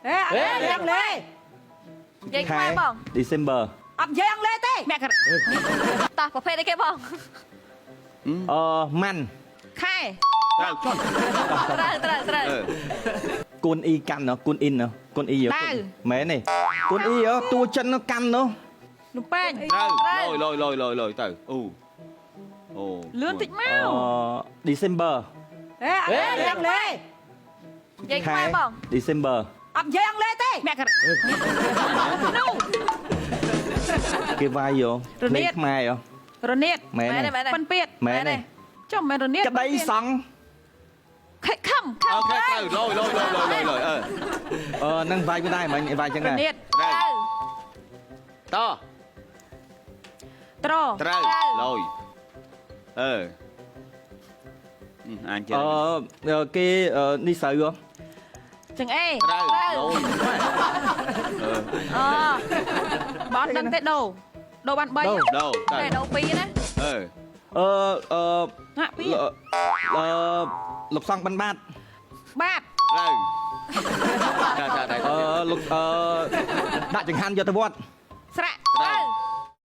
ហេអត់និយាយអង់គ្លេស និយាយខ្មែរបង December អត់និយាយអង់គ្លេសទេ មករា តោះប្រភេទអីគេបង អឺម៉ាន់ ខែ ត្រូវចុះ ត្រូវត្រូវត្រូវ អឺ គូនអ៊ីកាន់ណោះគូនអ៊ីនណោះគូនអ៊ីមែនទេគូនអ៊ីហ៎តួចិននោះកាន់នោះ នំពេញ ត្រូវលយលយលយលយទៅអូអូ លឿនតិចមក អឺ December ហេអត់និយាយអង់គ្លេស និយាយខ្មែរបង December អត់និយាយអង់គ្លេសទេ មករានោះ គេវាយយោ រនាត ខ្មែរយោ រនាត មែនទេ មែនទេមែនទេ ប៉ិនពៀត មែនទេ ចុះមិនរនាត ក្តីសង្ឃ ខិខំខំ អូខេត្រូវលយលយលយលយលយអឺ អឺនឹងវាយមិនដែរមិញវាយចឹងដែរ រនាត ត្រូវត ត្រ ត្រូវលយអឺអញចេះ អឺគេនេះស្រូវហ៎ ចង្អេ ត្រូវលយអឺ អូបងដឹងទេដូដូបាន3 ដូទៅ តែដូពីរណា អឺ អឺអឺ ហាក់ពីរ អឺលោកសង្ឃបិណ្ឌបាត បាទ ត្រូវតើតើតើ អឺលោកអឺដាក់ចង្ហាន់យកទៅវត្ត ស្រាក់ ត្រូវ